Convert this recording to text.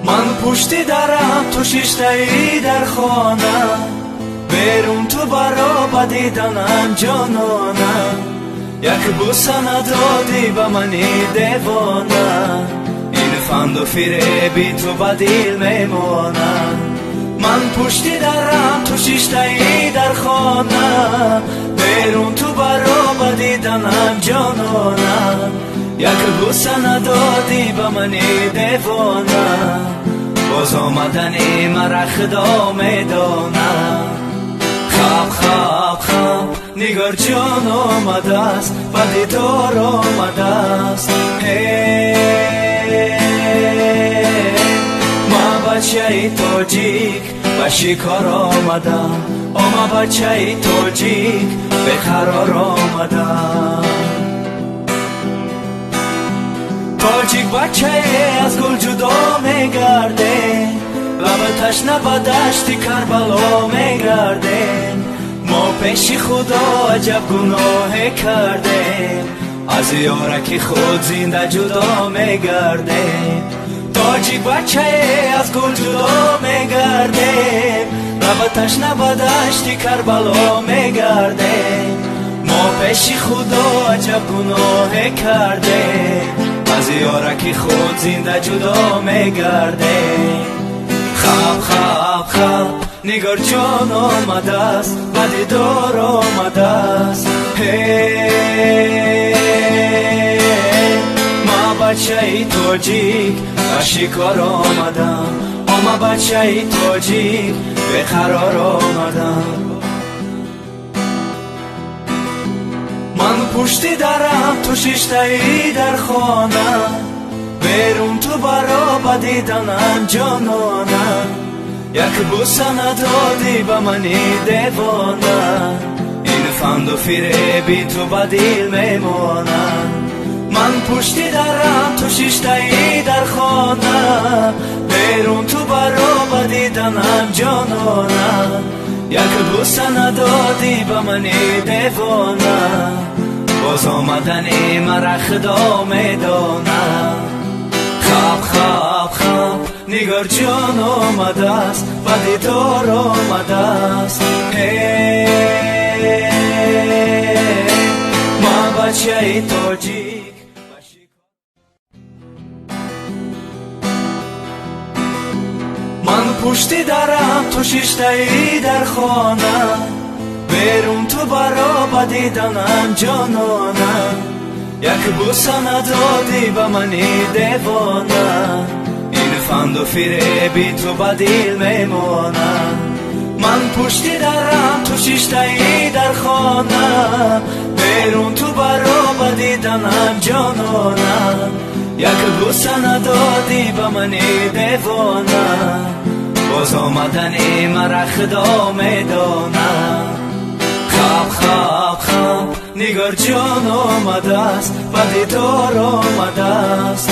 Ман пушти дарам, ту шиштаӣ дар хона, берун ту баро ба диданам ҷонона. Як бӯса надодӣ ба мани девона, ин фанду фиреби ту ба дил мемонад. Ман пушти дарам, ту шиштаӣ дар хона, берун ту баро ба диданам ҷонона. Як бӯса надодӣ ба мани девона, боз омадани мара Худо медонад. Хаб, хаб, хаб, Нигор ҷон омадааст, ба дидор омадааст. Ман бачаи тоҷик ба шикор омадам, ома бачаи тоҷик беқарор омадам. Тоҷик бачае аз гул ҷудо мегардем, лаба ташна ба дашти Карбало мегардем. Мо пеши Худо аҷаб гуноҳе кардем, аз ёраки худ зинда ҷудо мегардем. Тоҷик бачае аз гул ҷудо мегардем, лаба ташна ба дашти Карбало мегардем. Мо пеши Худо аҷаб гуноҳе кардем, аз ёраки худ зинда ҷудо мегардем. Хаб, хаб, хаб, Нигор ҷон омадааст, ба дидор омадааст. Ман бачаи тоҷик ба шикор омадам, ома бачаи тоҷик беқарор омадам. Ман пушти дарам, ту шиштаӣ дар хона, берун ту баро ба диданам ҷонона. Як бӯса надодӣ ба мани девона, ин фанду фиреби ту ба дил мемонад. Ман пушти дарам, ту шиштаӣ дар хона, берун ту баро ба диданам ҷонона. Як бӯса надодӣ ба мани девона, боз омадани мара Худо медонад. Хаб, хаб, хаб, Нигор ҷон омадааст, ба дидор омадааст. Ман бачаи тоҷик. Ман пушти дарам, ту шиштаӣ дар хона, берун ту баро ба диданам ҷонона. Як бӯса надодӣ ба мани девона, ин фанду фиреби ту ба дил мемонад. Ман пушти дарам, ту шиштаӣ дар хона, берун ту баро ба диданам ҷонона. Як бӯса надодӣ ба мани девона, боз омадани мара Худо медонад. Хаб, хаб, хаб, Нигор ҷон омадааст, ба дидор омадааст.